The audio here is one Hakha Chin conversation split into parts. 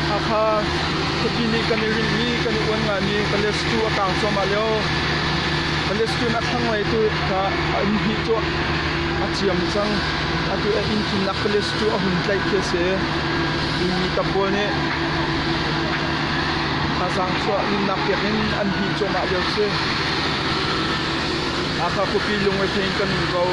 Hakha khuapi nih kan i rinhmi kan i uan ngaimi Palestine a kang cuahmah lio. Palestine a thlanglei tu kha an hnih cu a ciam cang. Atu a inn thumnak Palestine a hun tlaih khi a si. Mi tam pawl nih thazaang chuah nunnak pek in an hnih cuahmah lio a si. Hakha khuapi lungrethei in kan um ko.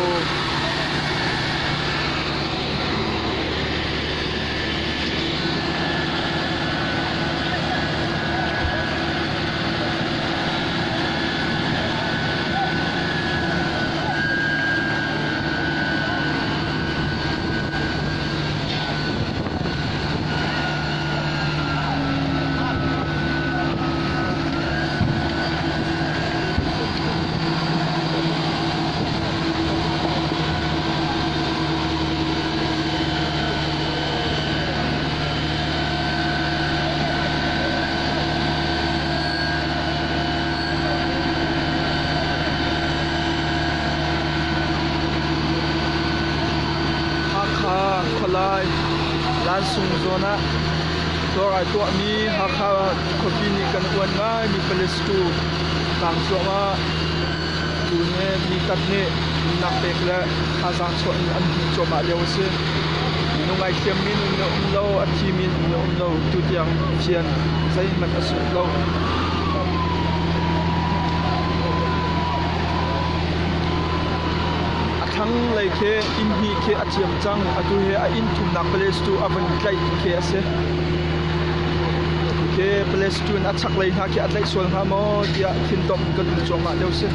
Hakha khualai Lansung zawn ah dawr ai tuahmi Hakha khuapi nih kan uan ngaimi Palestu tlang cuahmah. Tu hi nitat nih nunnak pek le thazaang chuah in an hmuh cuahmah lio a si. Minung ai thiammi nun le um lo, a thimi nun le um lo, tutiang fian zeihmanh a sut lo. A thlanglei khi inn hnih khi a ciam cang. Atu hi a inn thumnak place cu a vun tlaih khi a si. Khi place cun a chaklei hna khi a tlaih sual hnga maw tiah thindomh in kan um cuahmah lio si.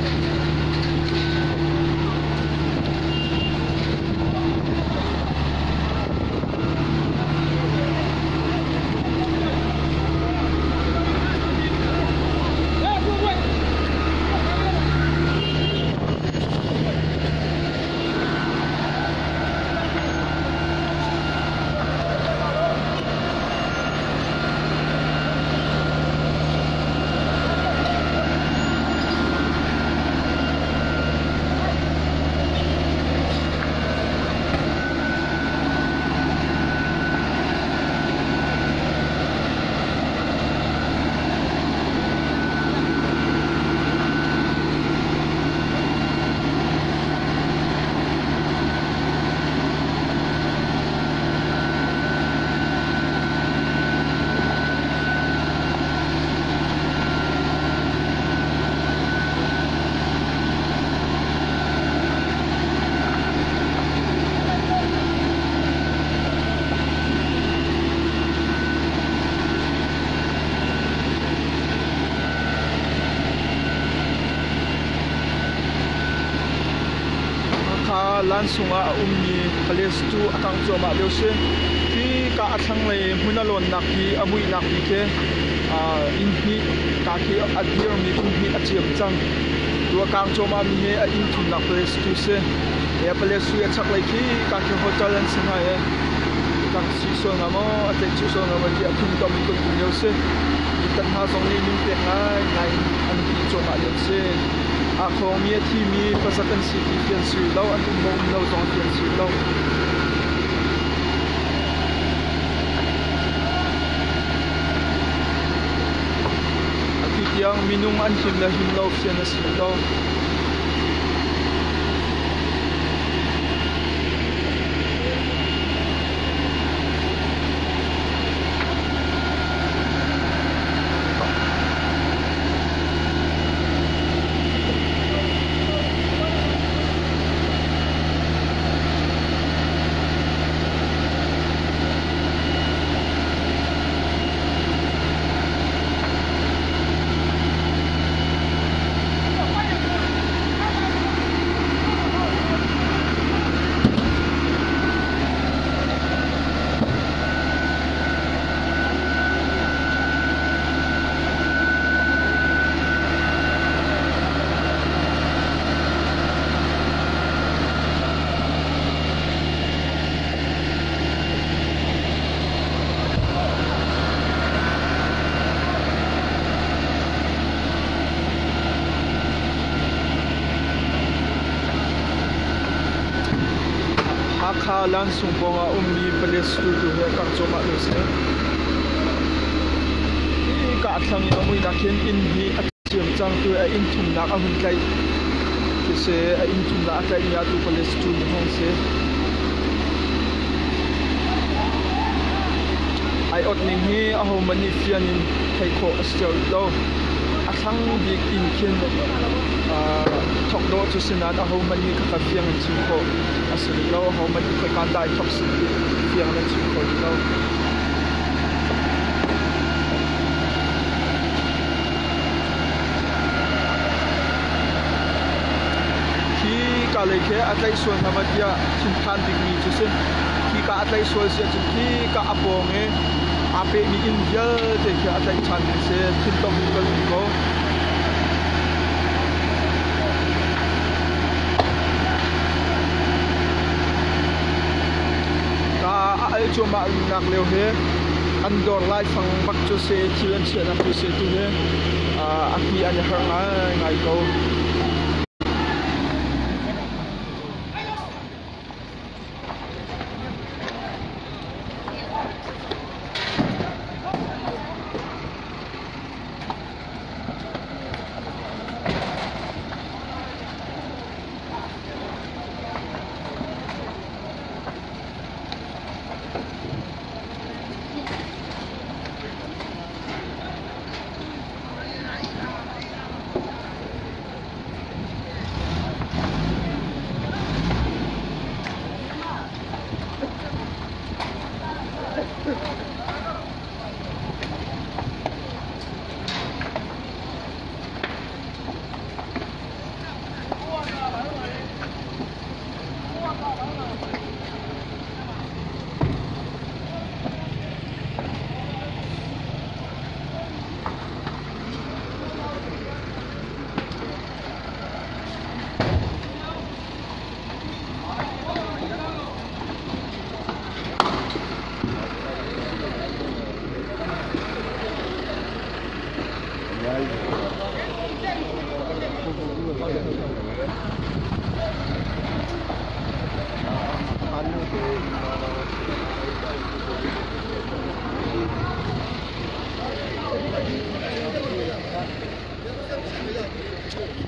Hakha lansung ah a ummi palace cu a kangh cuahmah lio si. Hi ka a thlanglei hmun a lawnnak hi a muihnak bik hi inn hnih ka khi a dirmi inn hnih a ciam cang. Tu a kang cuahmah mi hi a inn thumnak palace tu si. Hi palace hi a chaklei khi ka khi hotel an si hna i kang si sual hnga maw a tlaih chih sual hnga maw ti a thintom in kan um lio si. Mi tan hna zong nih min pek ngaingai in an ti cuahmah lio si. Aa khawngmi a thimi pazat an si ti fian si lo, an um maw um lo zong fian si lo. Atu tiang minung an him le him lo fian a si lo. Lansung pawng ah ummi palace tu tu he kang cuahmah lio si. Hi ka thlang in a muihnak hin inn hi a ciam cang tu a inn thumnak a hun tlaih khi si. A inn thumnak a tlaihmi ah tu palace tu ni hong si. Ai ot ning hi ahohmanh nih fian in theih khawh a si cio lo. A thlang bik inn khin thok dawh cu si nain ahohmanh nih khakha fiang in chim khawh a si rih lo. Ahohmanh nih khoika dah i thok si ti fiang in an chim kho rih lo. Hi ka lei khi a tlaih sual hna ma tiah thinphan bikmi cu si. Khi ka a tlaih sual si ahcun khi ka a pawng i aa pehmi inn vialte khi a tlaih ṭhan ding si. Thintom in kan um ko. Ka a al cuahmah nak lio hi an dawr laifang bak cu si thil an chiahnak cu si tu hi a hni an i harh ngaingai ko.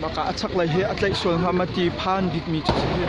Maka a chaklei hi a tlaih sual hnga ma ti phan bikmi cu si hi.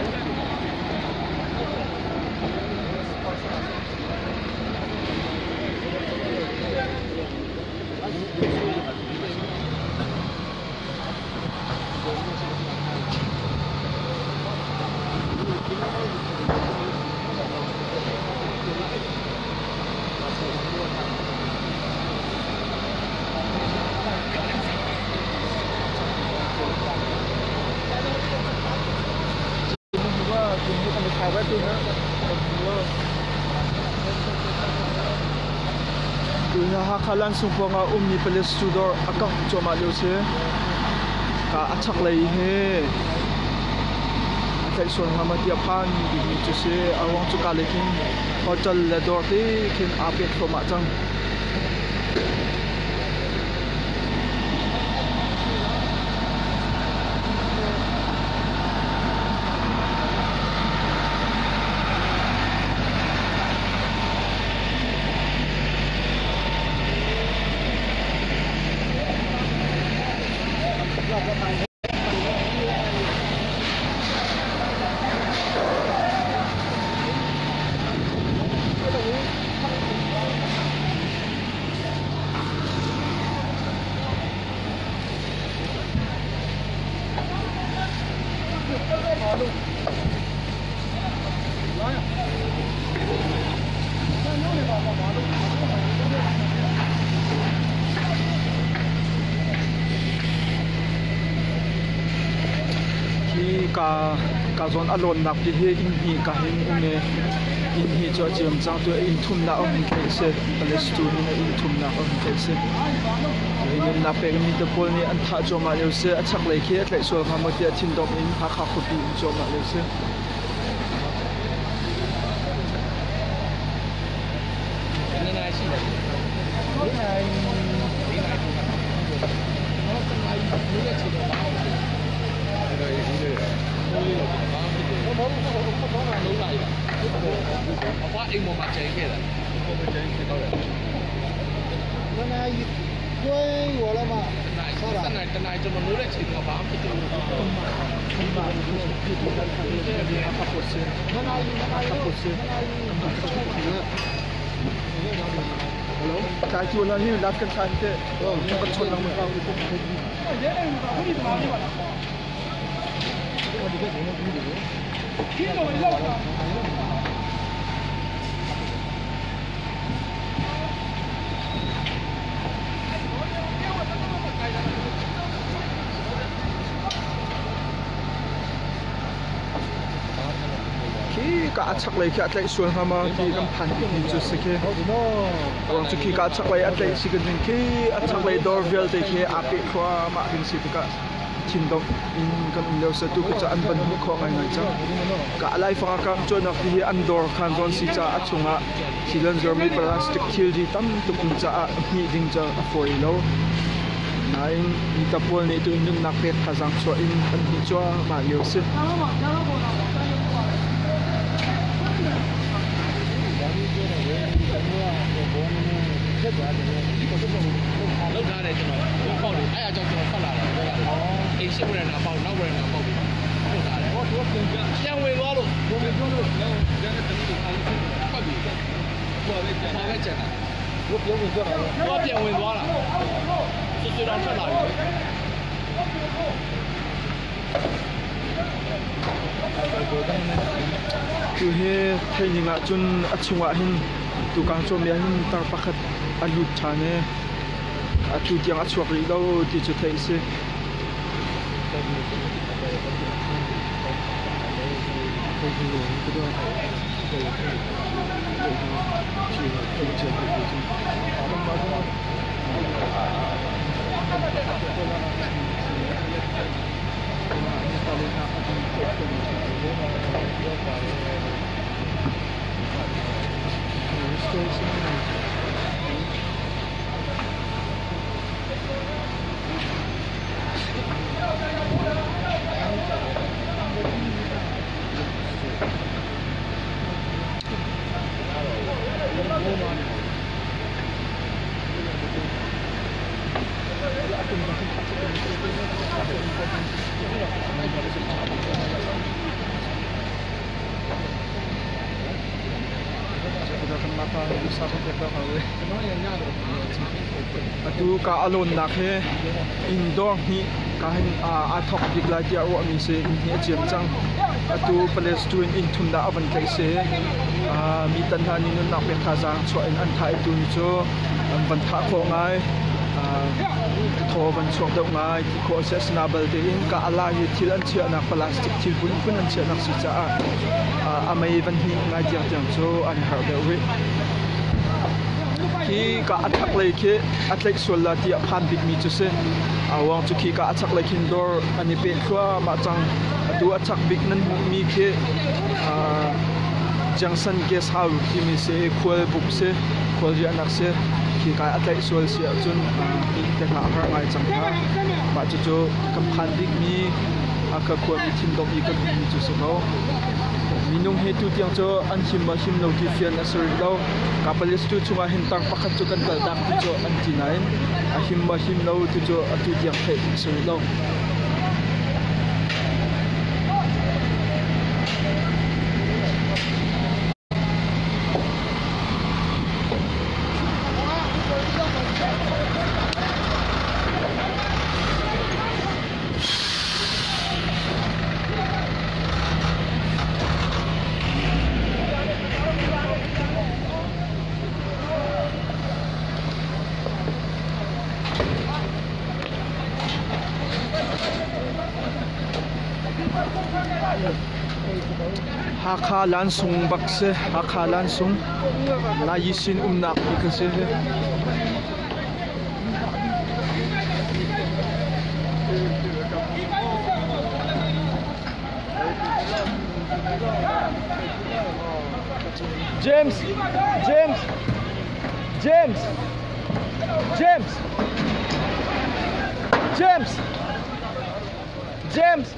Hakha Lansung pawng ah ummi Palace cu dawr a kangh cuahmah lio si. Ka a chaklei hi a tlaih sual hnga maw ti a phan bikmi cu si. A ruang cu ka lei khin hotel le dawr te khin aa pet thluahmah cang. Hi ka ka zawn a lawnnak pi hi inn hnih ka hin um i inn hnih cu a ciam cang tu inn thumnak a hun theih a si. Palestine in inn thumnak a hun theih a si. Hi nunnak pekmi te pawl nih an thah cuahmah lio si. A chaklei khi a tlaih sual hnga maw tiah thindomh in Hakha khuapi um cuahmah lio si. Tlai tu na hi lat kan than te kan chon lang ma. Khi ka a chaklei khi a tlaih sual hnga ma ti kan phan bikmi cu si khi. Ruang cu khi ka a chaklei a tlaih si kan khi a chaklei dawr vialte khi aa peh thluahmah ding si tikah thindomh in kan um lio si. Tu khi cu an van hmuh khawh ngaingai cang. Ka a laifang a kangh cuahnak ti hi an dawr khan zawn si caah a chungah thil an zuarmi plastic thilri tam tuk um caah hmih ding cu a fawi lo. Nain mi tapawl nih tu nunnak pek thazaang chuah in an hmih cuahmah lio a si. Tu hi theihning ahcun a chungah hin tukang cawmi ah hin tar pakhat a lut ṭhan i atu tiang a chuak rih lo ti cu theih a si. Atu ka a lawnnak hi inn dawr hnih ka hin aa thawk bik lai tiah ruahmi si. Inn hi a ciam cang. Atu Palestine inn thum dah a van tlaih si. Mi tan hna nih nunnak pek thazaang chuah in an thah i tuni cu an van thah khawh ngai. Thaw van chuak deuh ngai ti khawh a si. Asina balte in ka a lai hi thil an chiahnak plastic thil phunphun an chiahnak si caah a mei van hnih ngai tiangtiang cu an i harh deuh rih. Khi ka a chaklei khi a tlaih sual la tiah phan bikmi cu si. Awang cu khi ka a chaklei khin dawr an i peh thluahmah cang. Atu a chak bik nan hmuhmi khi Jiangsan Guest House timi si i khual buk si, khual riahnak si. Khi ka a tlaih sual si ahcun te hna a har ngai cang hnga. Mah cucu kan phan bikmi a ka khuami thindomh i kan ummi cu si ko. Minung hi tutiang cu an him maw him lo ti fian a si rih lo. Kapalistu chungah hin tang pakhat cu kan kaltak ti cu an ti nain a him maw him lo ti cu atu tiang theih a si rih lo. Hakha Lansung bak si. Hakha Lansung. Nayisin umnak ti kha si. James, James, James, James, James, James.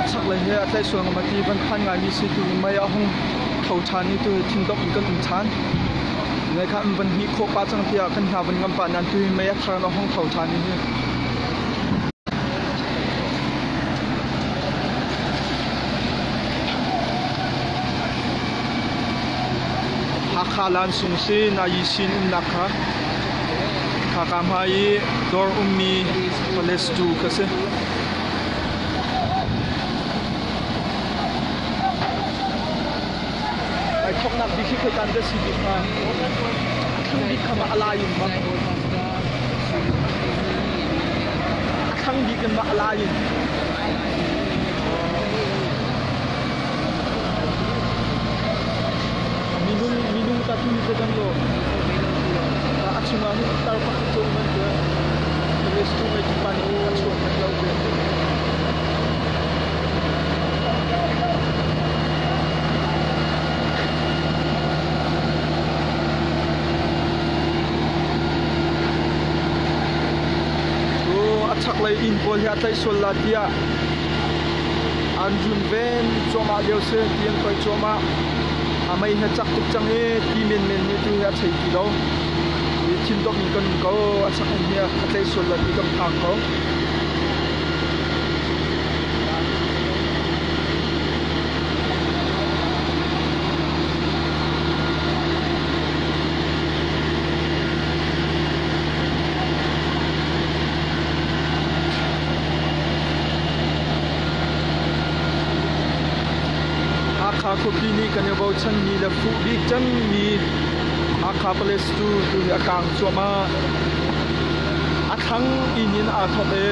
A chaklei he a tlaih sual ngam a ti van phan ngaimi si tu mei a hung tho ṭhan i tu hi thingdok in kan um ṭhan. Nai kha an van hmih khawh pah cang tiah kan hna van ngam pah nain tu hi mei a thar in a hung tho ṭhan i hi. Hakha Lansung si Nayi Sin umnak kha Hakha hmai i dawr ummi Palace tu kha si. Ai thoknak bik hi khoi kan da si bik hnga? A thlang bik kha ma a lai in ma? A thlang bik in ma a lai in? Minung minung ta tu te dang lo. A chungah hin tar pakhat cu um an ti. Police tu ngei tu pa nih a chuak man lo ve. Cu a chaklei inn pawl hi a tlaih sual la tiah an runven cuahmah lio si ti an toih cuahmah. A mei he cak tuk cang i ti menmen nih tu hi a thei ti lo. I thindomh in kan um ko. A chak in hi a tlaih sual la ti kan phang ko. Hakha khuapi nih kan i bochanmi le fuh bik cangmi Hakha Palace cu tu hi a kang cuahmah. A thlang inn in aa thawk i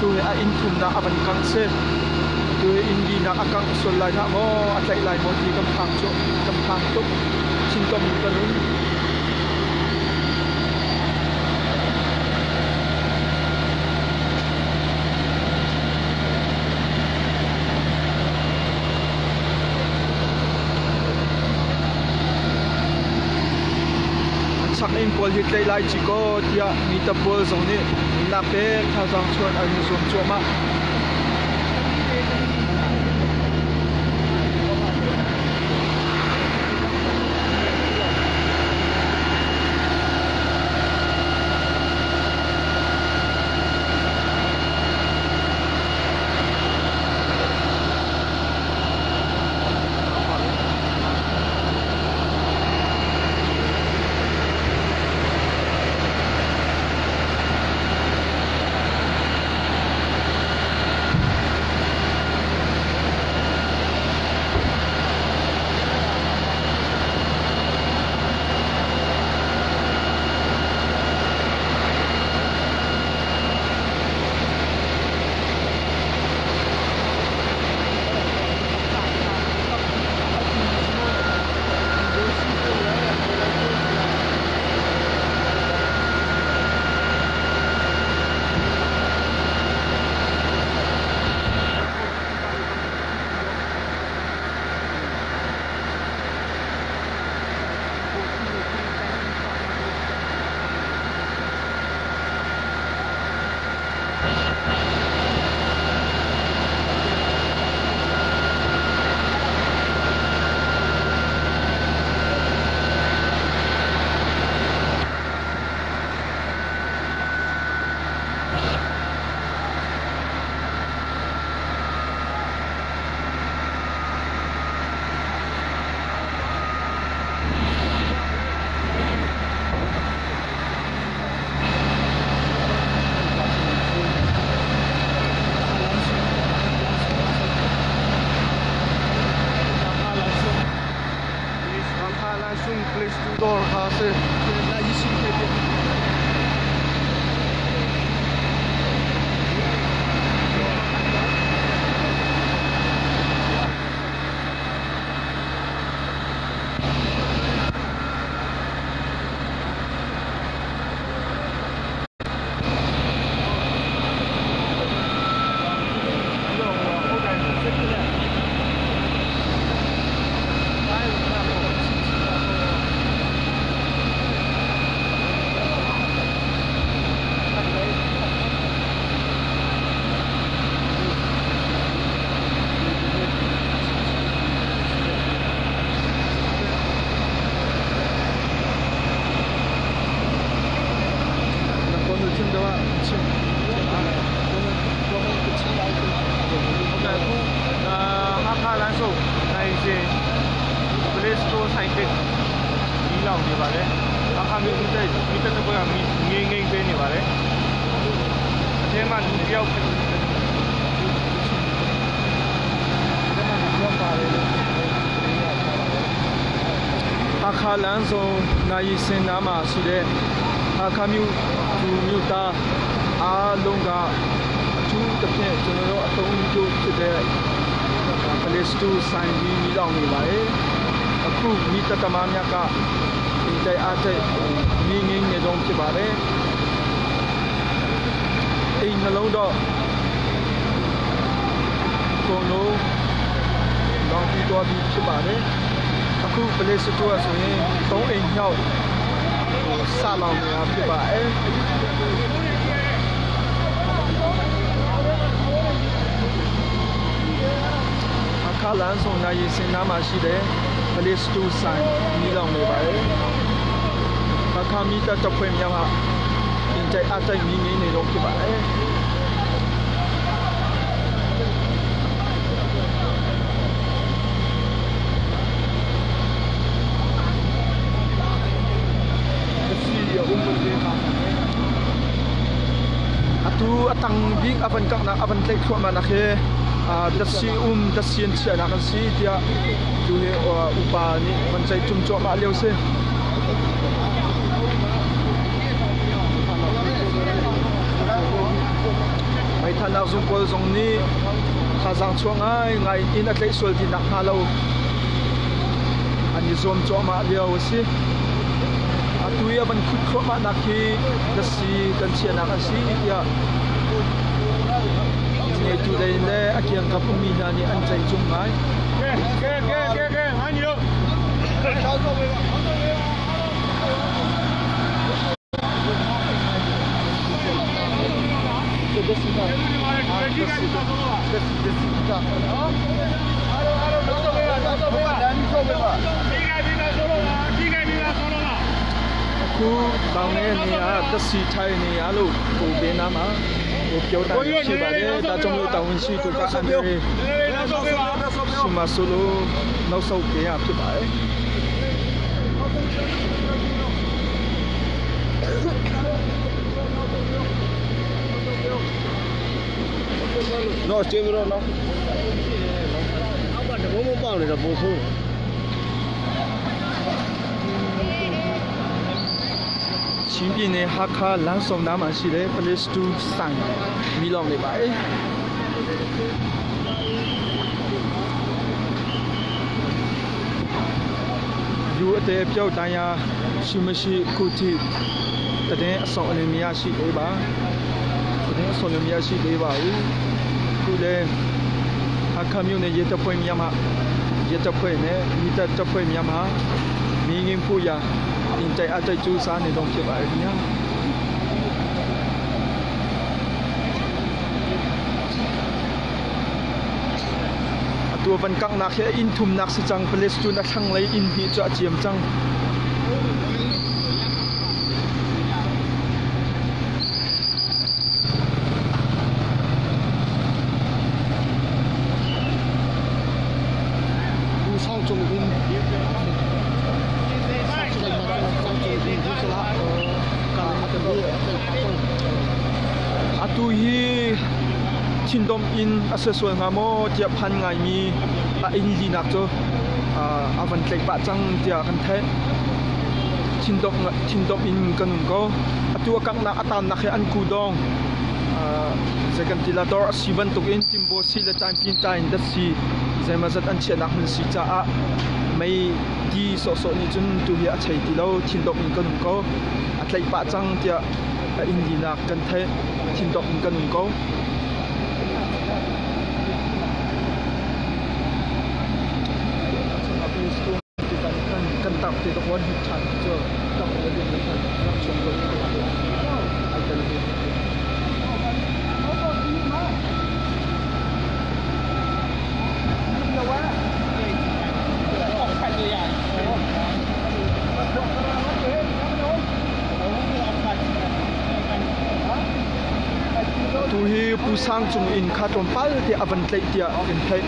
tu hi a inn thumnak a van kangh si. Tu hi inn linak a kangh sual lai hlah maw, a tlaih lai maw ti kan phang cu kan phang tuk. Thintom in kan um. Chak inn pawl hi tlaih lai ci kaw tiah mi tam pawl zong nih nunnak pek thazaang chuan an i zuam cuahmah. Dawr kha a si. ဟာခါလမ်းစုံနိုင်စင် Play Store ဆိုင်တစ်မီးလောင်နေပါတယ်။ဟာခါမျိုးမိတက်မိတက်တဲ့ဘက်ကမီးငိမ့်ငိမ့်ပေးနေပါတယ်။အထဲမှာလူတယောက် ဟာခါလမ်းစုံနိုင်စင်နာမှာရှိတဲ့ဟာခါမျိုးသူမျိုးသားအားလုံးကအထူးသဖြင့်ကျွန်တော်တို့အသုံးပြုဖြစ်တဲ့ Play Store ဆိုင်ကြီးမီးလောင်နေပါတယ်။အခုမိတတမများကဒီတိုက်အားတိုက်မီးငိမ့်နေတော့ဖြစ်ပါတယ်။အိမ်နှလုံးတော့ကိုနိုလောင်ပြီးတော့ပြီးဖြစ်ပါတယ်။အခု Play Store ဆိုရင်၃အိမ်မြောက်စလောင်နေတာဖြစ်ပါတယ်။အခါလန်ဆောင်နိုင်စင်နာမှာရှိတဲ့ Play Store ဆိုင်မီးလောင်နေပါတယ်။အခါမီတာတပ်ဖွဲ့များကအင်တိုက်အတိုက်မီးငိမ့်နေတော့ဖြစ်ပါတယ်။ Atu atang bik avan kak na avan tlek thua ma na khe dasi dasian chia na kan si tia tu he upa ni van chai chum chwa ma leo se. Mai than nak zung pol zong ni khazang chuang ngai ngai in a tlek sual ti nak ha lo ani zom chwa ma leo si. Atuya ban khut khwa ma nak hi dasi kan chia nak si tia နေတူတယ်လေအကျန်ကပမီနာနေအန်ချိုင်ချုံငိုင်း ကဲကဲကဲကဲကဲငါညီတို့ အခုတောင်နေနေရတစီထိုင်နေရလို့ကိုပင်းနာမှာဟိုပြောတာဖြစ်ပါတယ်ဒါကြောင့်လို့တာဝန်ရှိသူကအမေရှိမဆိုလို့နောက်ဆုတ်ပေးရဖြစ်ပါတယ် နော်ကျေးဇူးတော်နော်အောက်ကတဘုံဘုံပေါက်နေတော့ပိုဆိုး ချင်းပြည်နယ်ဟာခါလမ်းဆောင်နားမှာရှိတဲ့ Place to Sign မီးလောင်နေပါတယ်လူအသေးပြောက်တန်းရာရှိမရှိခုထိတည်အဆောင်အလင်းမရရှိသေးပါတည်အဆောင်လင်းမရရှိသေးပါဘူးခုလည်းဟာခါမြို့နယ်ရေတပ်ဖွဲ့များမှရေတပ်ဖွဲ့နဲ့မိတပ်တပ်ဖွဲ့များမှမင်းငင်းဖို့ရာအင်တိုက်အတိုက်ကျူးစားနေတော့ဖြစ်ပါတယ်ခင်ဗျာအတူဝန်ကnak he in thum nak si chang place tu na thlang lei in hi chu a chiam chang ဦးဆောင်ကျုံင်းဆောင်ကျုံင်းဒီစလာကာအတူ atu hi thindom in asesol nga mo tia phan ngai mi a in li nak chu a van tlek pa chang tia kan the Thindomh in kan um ko. Atu a kanghnak a tannak hi an kudawng zei kan ti la dawr a si bantukin timbaw si le tainpin tain dat si zeimawzat an chiahnak hmun si caah mei ti sawhsawh nih cun tu hi a chei ti lo. Thindomh in kan um ko. A tlaih pah cang tiah a inn linak kan theih. Thindomh in kan um ko. Kan tak te ka huan hit ṭhan cu tak le ding le khan rak chung ko ai tel ve. Tu hi Pu Sang Cung inn kha tlawmpal te a van tlaih tiah kan theih.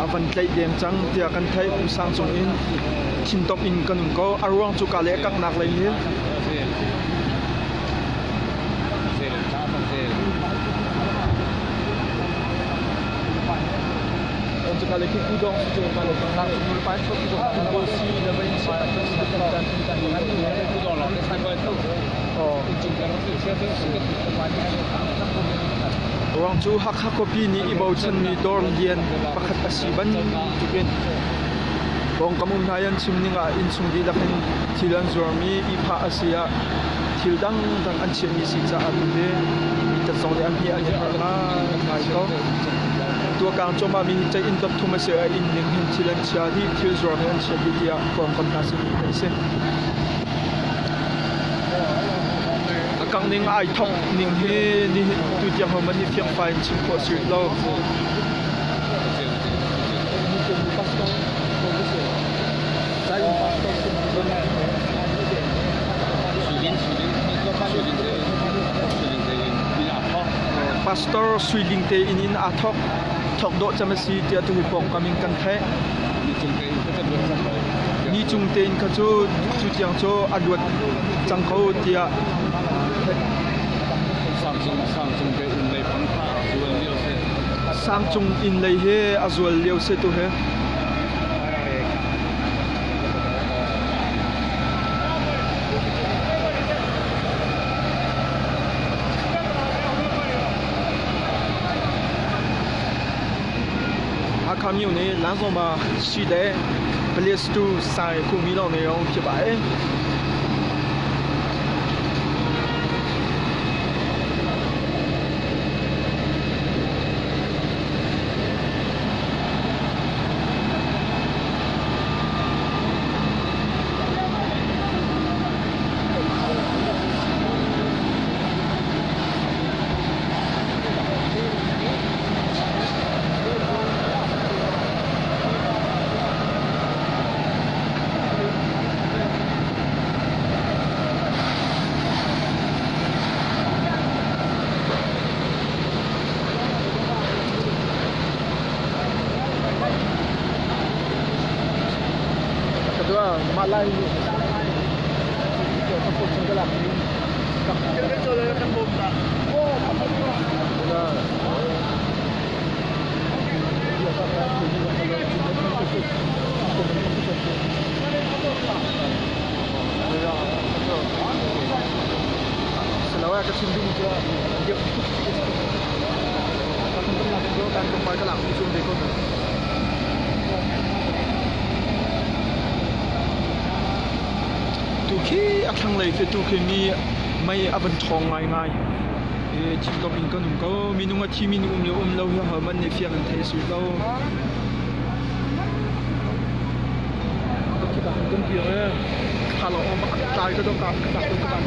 A van tlaih deng cang tiah kan theih. Pu Sang Cung inn thindomh in kan um ko. A ruang cu ka le kaknak lei hi. Ruang cu Hakha khuapi nih i bochanmi dawr lian pakhat a si bantukin pawngkam um hna i an chim ning ah innchung dihlak in thil an zuarmi ihphah a si ah thil dangdang an chiahmi si caah tuhi mi zong nih an hnih an i harh ngaingai ko. Tuakang cuahmah mi hi cei inn dot thum a si a inn ning hin thil an chia dih, thil zuar he an chia dih tiah pawngkam hna sin in theih a si. A kangh ning ai thawk ning hi nihin tutiang ho man hi fiangfai in chim khawh a si rih lo. Pastor Sui Ling te inn in aa thawk. Thawk dawh cem a si tiah tuhi pawngkam in kan theih. Ni cung tein kha cu cu tiang cu a luat cang ko tiah Sangcung inn lei he a zual lio si tu hi. Hakha myo nih Lanzawng ma ရှိတဲ့ Place 2ဆိုင်ခုမီးလောင်နေရောဖြစ်ပါတယ်။မလိုက်ဘူး Tu khi a thlanglei khi tu khi mi mei a van ṭhawng ngaingai. Thingtom in kan um ko. Minung a thi mi um le um lo hi hohmanh nih fiang in theih a si lo. Kan dir e. Thla lo om tlai ka do ka ka ka ka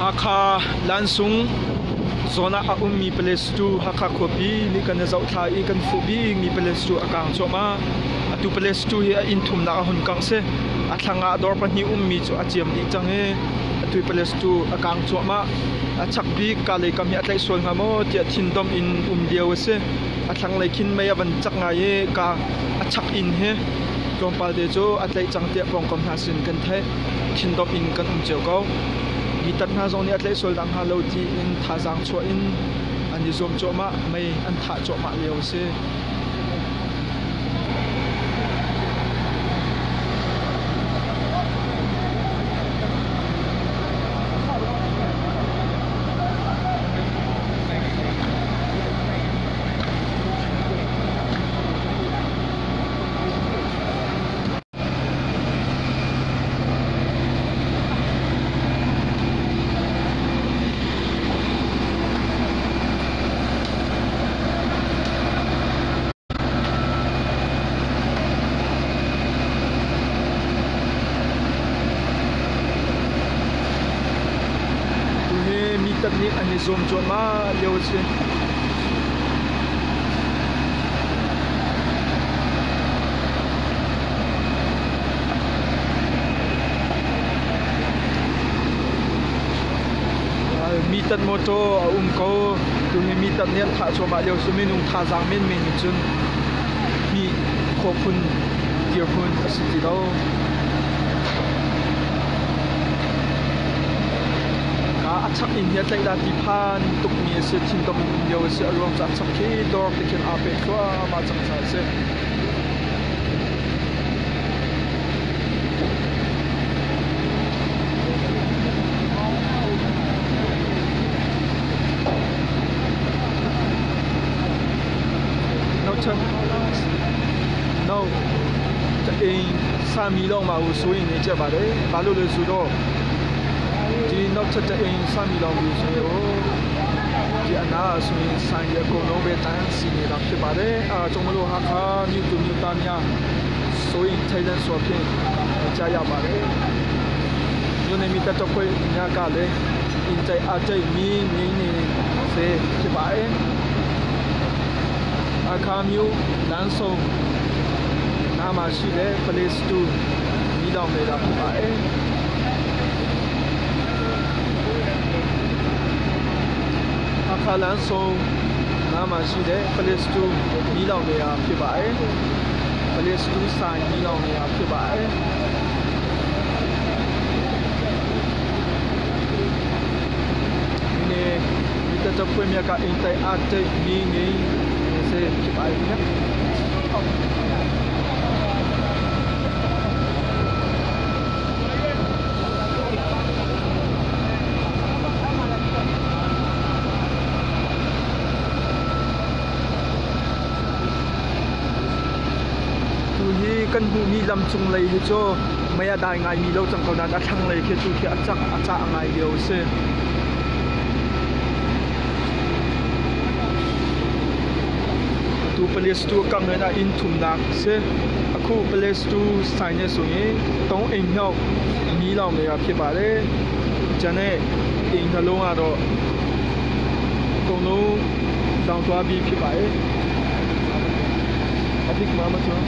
Hakha Lansung zawn ah a ummi palace cu Hakha khuapi nih kan i zohthla i kan fuh bikmi palace cu a kang cuahmah. Atu palace cu hi a inn thumnak a hun kangh si. A thlang ah dawr pahnih ummi cu a ciam dih cang i atu i palace cu a kang cuahmah. A chak bik ka lei kam hi a tlaih sual hnga maw tiah thindomh in um lio a si. A thlanglei khin mei a van cak ngai i ka a chak inn hi tlawmpal te cu a tlaih cang tiah pawngkam hna sin kan theih. Thindomh in kan um cio ko. Mitat hna zong nih a tlaih sual dah hnga lo tiin thazaang chuah in an i zuam cuahmah, mei an thah cuahmah lio a si. Tuhi mi tam nih an i zuam cuahmah lio a si. Mitat motor a um ko. Tuhi mitat nih an thah cuahmah lio si. Minung thazaang menmen in cun mi khawphun dirhmun a si ti lo. Ka a chak in hi a tlaih dah ti phan tukmi a si. Thintom in um lio a si. A ruang cu a chak khi dawr te khin aa peh thluahmah cang caah a si. No, အိမ်စာမီလောက်မှာကိုစိုးရင်နေကြပါတယ်။ဘာလို့လဲဆိုတော့ဒီနောက်ထပ်တအိမ်စာမီလောက်ကိုဆိုရင်ဒီအနာဆိုရင်ဆိုင်ရအကုန်လုံးပဲတန်းစီနေတာဖြစ်ပါတယ်။အာကျွန်တော်တို့ဟာခါမြို့သူမြို့သားများစိုးရင်ထိုင်လန်းဆိုဖြင့်ကြားရပါတယ်။မြို့နယ်မိတပ်ဖွဲ့များကလည်းအင်ကြိုက်အကြိုက်မီးငိမ့်နေစေဖြစ်ပါတယ်။အခါမျိုးလမ်းဆုံနားမှာရှိတဲ့ Place 2မီးလောင်နေတာဖြစ်ပါတယ်။အခါလမ်းဆုံနားမှာရှိတဲ့ Place 2မီးလောင်နေတာဖြစ်ပါတယ်။ Place 2ဆိုင်မီးလောင်နေတာဖြစ်ပါတယ်။ဒီနေ့မိတတဖွဲ့မြတ်ကအင်တိုင်အတိတ်မီးငိမ့်နေစေဖြစ်ပါတယ်ခင်ဗျာ။Tu hi kan hmuhmi lam cung lei hi cu mei a dai ngaimi lo cang ko nain a thlanglei khi tu khi a cak a cah ngai lio a si. Tu palace tu kang in a inn thumnak a si. အခု palace 2ဆိုင်နဲ့ဆိုရင်၃အိမ်မြောက်မီးလောင်နေတာဖြစ်ပါတယ်။ကျန်တဲ့အိမ်နှလုံးကတော့အကုန်လုံးလောင်သွားပြီးဖြစ်ပါတယ်။အဖိကမမချော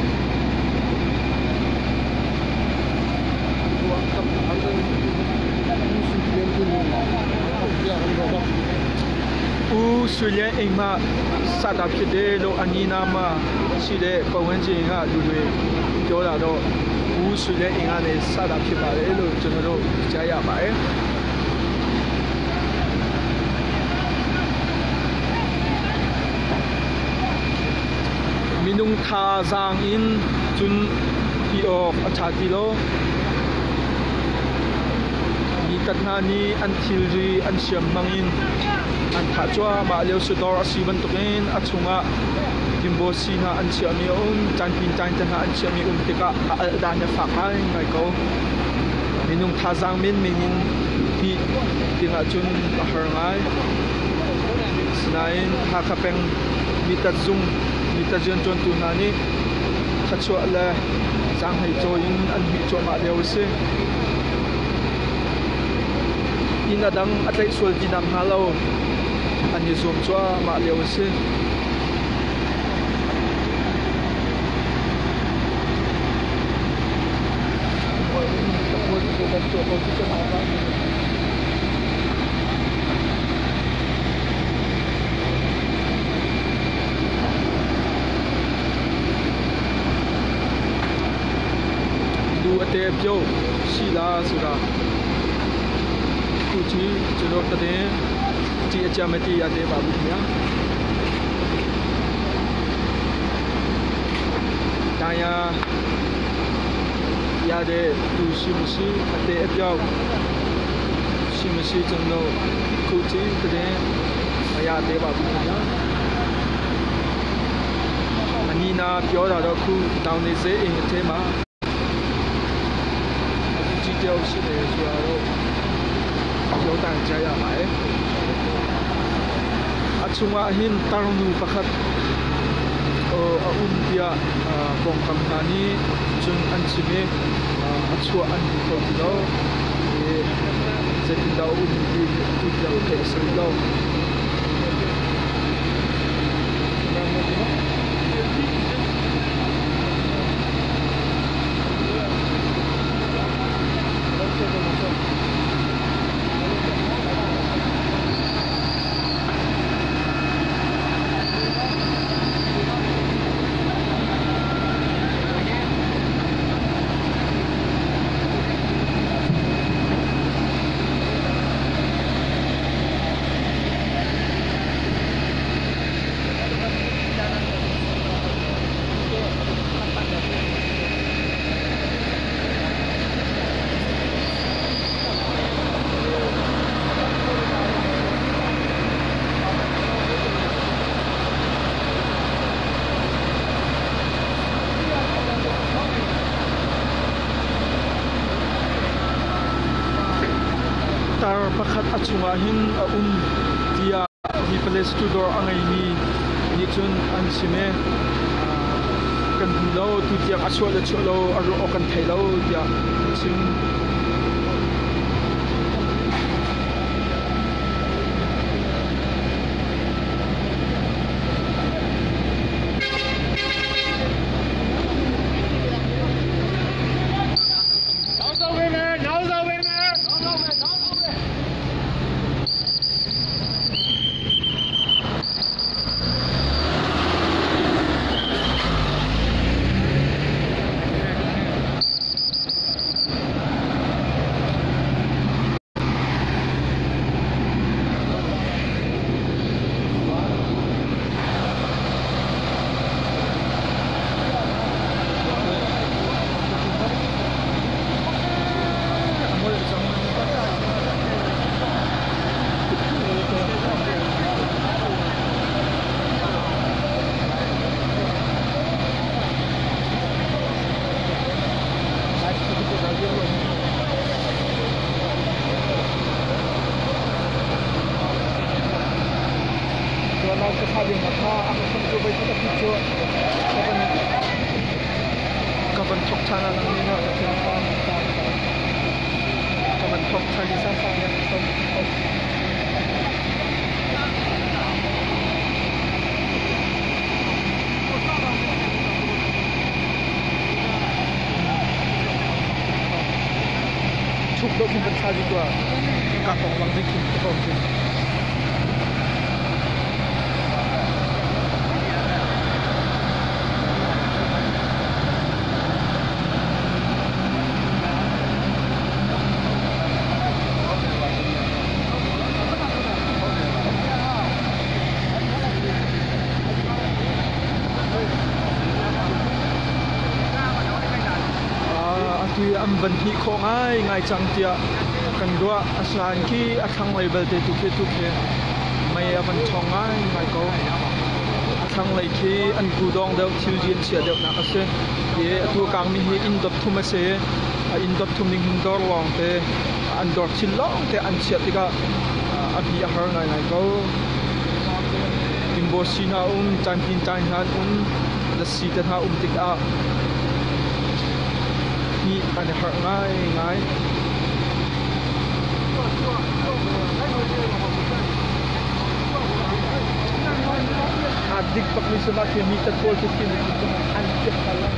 ဦးဆွေလျန်အိမ်မှစတာဖြစ်တယ်လို့အနီးနားမှာရှိတဲ့ပတ်ဝန်းကျင်ကလူတွေပြောတာတော့ဦးဆွေလျန်အိမ်ကနေစတာဖြစ်ပါတယ်လို့ကျွန်တော်တို့ကြားရပါတယ်။minung thazaang in cun ti awk a ṭha ti lo. Mi tat hna nih an thilri an siam hmangin an thah cuahmah lio si dawr a si bantukin a chungah timbosi hna an chiahmi a um, caanpin caan te hna an chiahmi um tikah a alh dan a fak ngaingai ko. Minung thazaang menmen in hmih dingah cun a har ngai. Asinain Hakha peng mitat zung mitat rianṭuantu hna nih thachuah le zaanghlei cawi in an hmih cuahmah lio a si. Inn a dang a tlaih sual ti nak hnga lo an i zuam cuahmah lio a si. ko ti ka hau. လူအတဲပြုတ်ရှိလားဆိုတာခုချီကျွန်တော်တည်ဒီအကြမတိရသေးပါဘူးခင်ဗျာဒါရရတဲ့သူရှိမရှိအတဲအပြောက်ရှိမရှိကျွန်တော်ခုချီတည်မရသေးပါဘူးခင်ဗျာအနီနာပြောတာတော့ခုတောင်နေစေးအိမ်အထဲမှာအခုကြည့်တယောက်ရှိတယ်ဆိုတာတော့ပြောတန်ကြရပါတယ်အချုံအဟင်တာရုံနူပခတ်အုံပြပုံကံနာနီကျုံအန်ချီမေအချွအန်ခေါ်ဒီတော့ဇက်တင်တော်ဦးဒီတူပြောက်တဲ့ဆိုတော့ Tar pakhat a chungah hin a um tiah hi palace tu dawr a ngeimi nih cun an chim i kan hmu lo tu tiang a chuah le chuah lo a ruah awk kan thei lo tiah an chim. Ka van thok ṭhan ah nang nih ka thil ka van thok ṭhan i sang sang Chuk deuh khin kan thla dih tuah. Ka tong bang ding khin ka tong khin. Atu an van hnih khawh ngaingai cang tiah kan ruah. Asinain khi a thlanglei belte tu khi tu khi mei a van ṭhawng ngaingai ko. A thlanglei khi an kudawng deuh thil rian chia deuhnak a si. I atu a kangmi hi inn dot thum a si. A inn dot thum ning hin dawr lawng te an dawr thil lawng te an chiah tikah a hmi a har ngaingai ko. Timbo si hna um, caan caan hna an um, lasi te hna um tikah hi an i harh ngaingai. A dik bakmi si mah khi mi tatpawl khi khi an piak hna lai.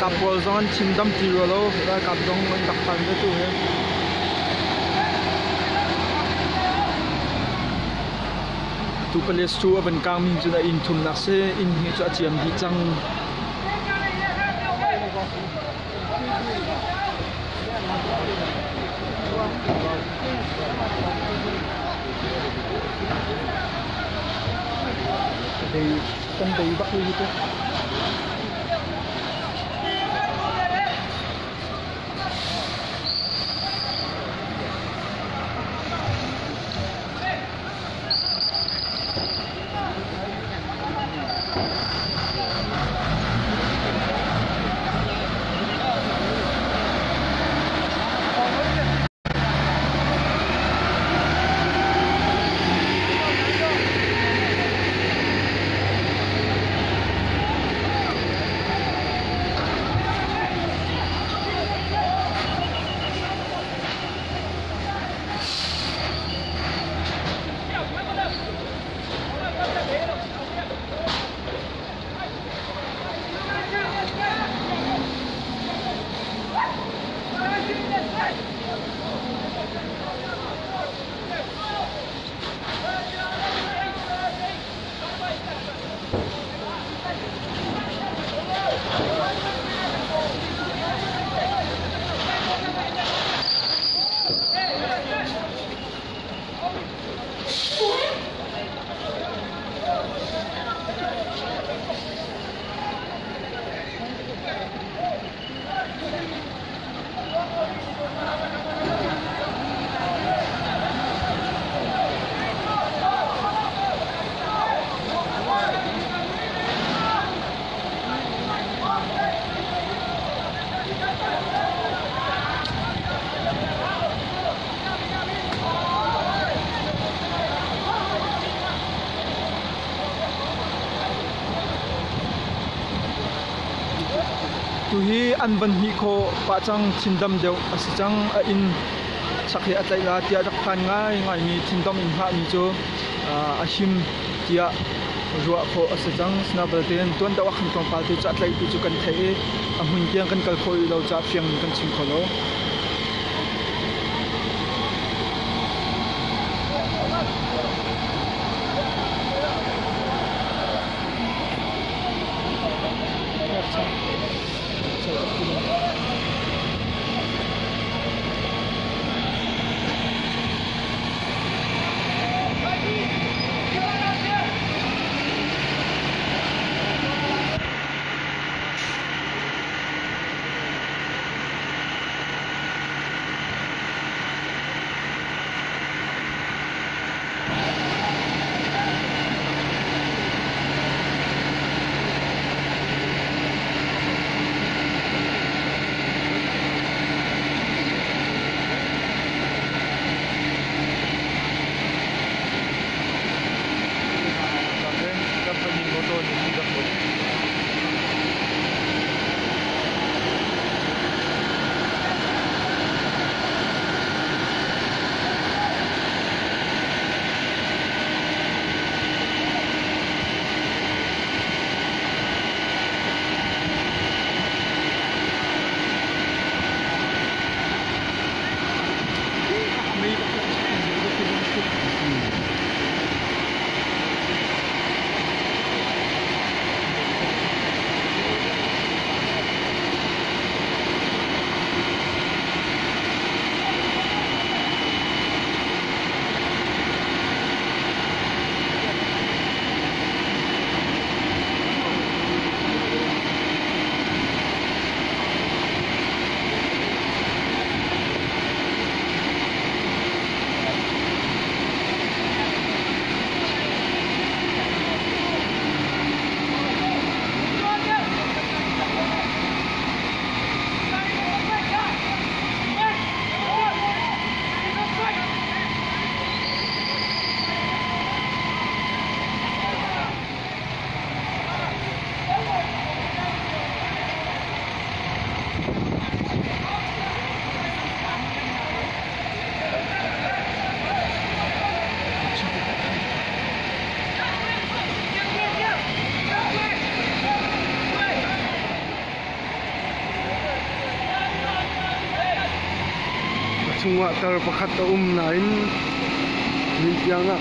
Ralkap pawl zong an thin dam ti rua lo. Ralkap zong an rak phan ve tu hi. Tu palace cu a van kangmi cun a inn thumnak si. Inn hi cu a ciam dih cang. Kan bei bak hi tu. Tuhi an van hnih khawh pah cang thindam deuh a si cang. A inn sak hi a tlaih la tiah rak phan ngaingaimi thindam in hngahmi cu a him tiah ruah khawh a si cang. Sinabalte tuan deuh ah khan tlawmpal te cu a tlaih ti cu kan theih i a hmun tiang kan kal khawh rih lo caah fiang in kan chim kho lo. chungah tar pakhat a um nain nihin tiang ah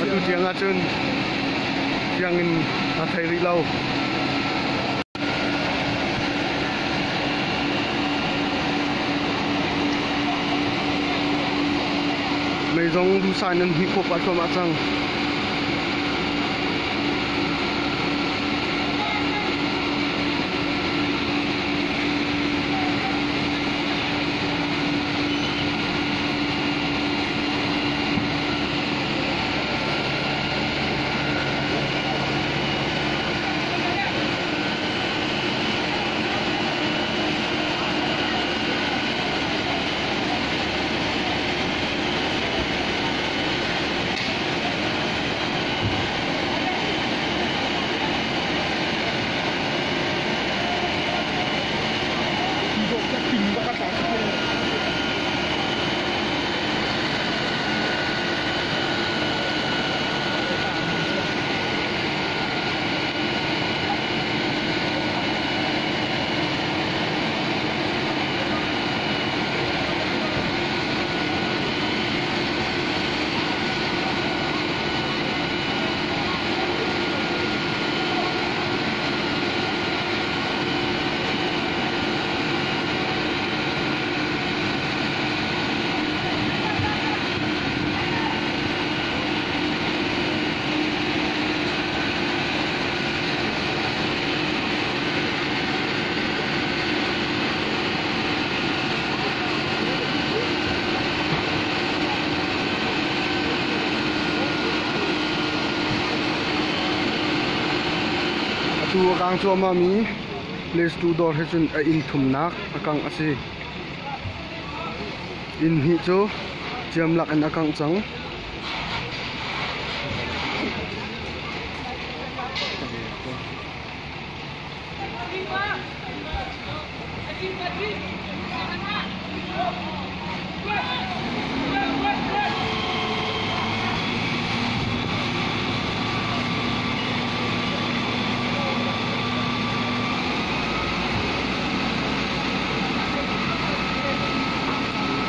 atu tiang ahcun fiang in aa thei rih lo. Mei zong duhsah in an hmih khawh pah thluahmah cang. Atu a kang cuahmah mi Place 2 dawr he cun a inn thumnak a kangh a si. Inn hnih cu ciamlak in a kangh cang.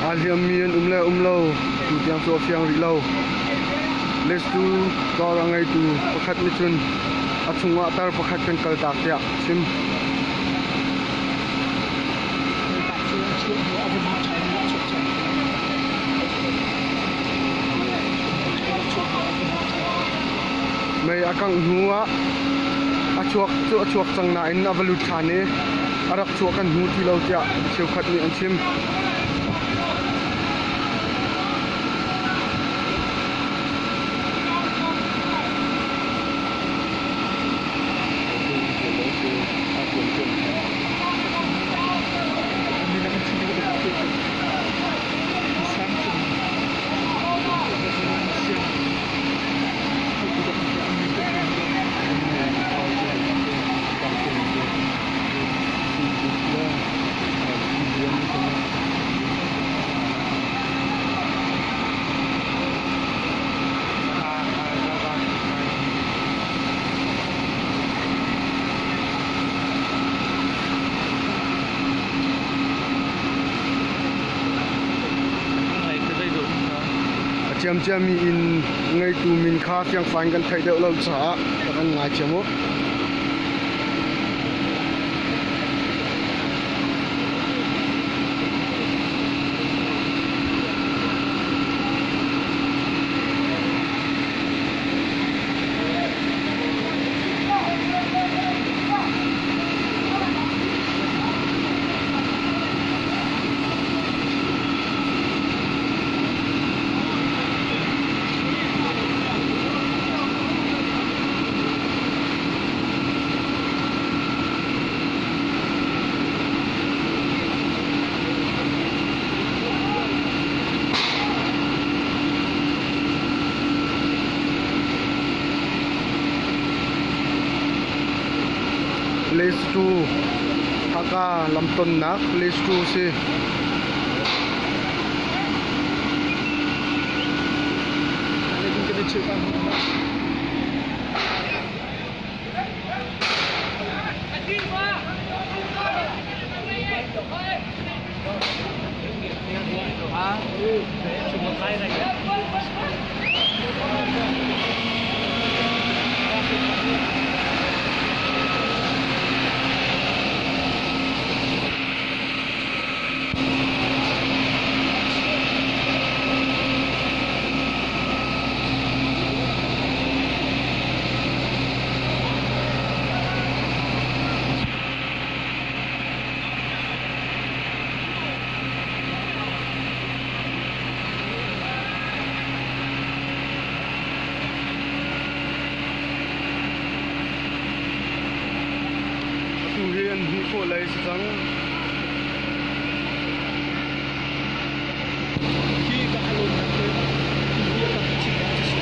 Aa hliammi an um le um lo tutiang cu a fiang rih lo. Lestu dawr a ngeitu pakhat nih cun a chungah tar pakhat kan kaltak tiah a chim. Mei a kangh hnu ah a chuak cu a chuak cang nain a va lut ṭhan i a rak chuah kan hmu ti lo tiah cheukhat nih an chim. A ciamciami inn ngeitu min kha fiangfai in kan theih deuh lo caah rak kan ngaithiam u. Place 2 Haka lamtonnak Place 2 si. Atu hi an hmuh khawh lei si cang. Hi ka alon nak hi hi a kan chim ah si.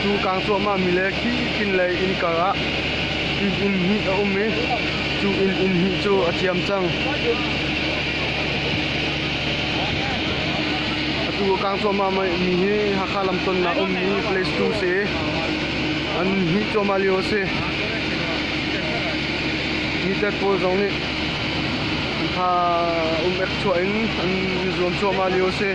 Tu kang cuahmah mi le khi pinlei inn kar ah inn inn hnih a um i cu inn inn hnih cu a ciam cang. Atu a kang cuahmah mi hi Hakha lamtonnak ummi place 2 si. An hnih cuahmah lio a si. Mitet pawl zong nih an tha um ek chuah in an zuam cuahmah lio a si.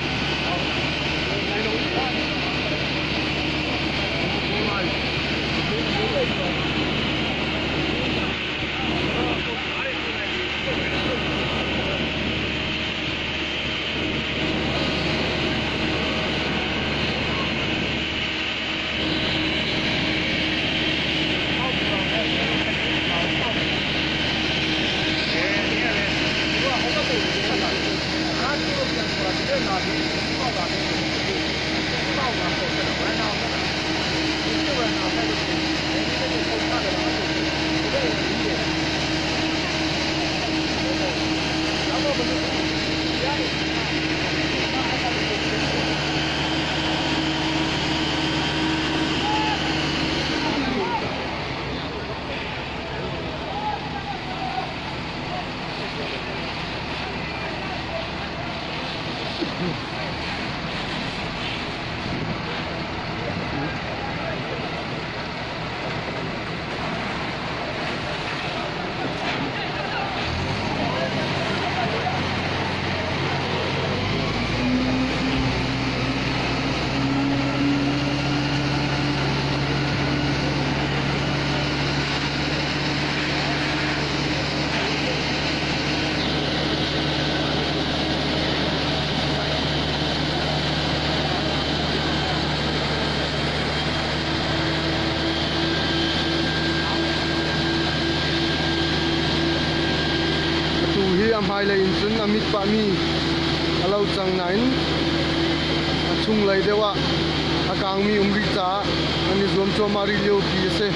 Atu hi a hmailei in cun a mit pahmi a lo cang nain a chunglei deuh ah a kangmi um rih caah an i zuam cuahmah rih liopi a si.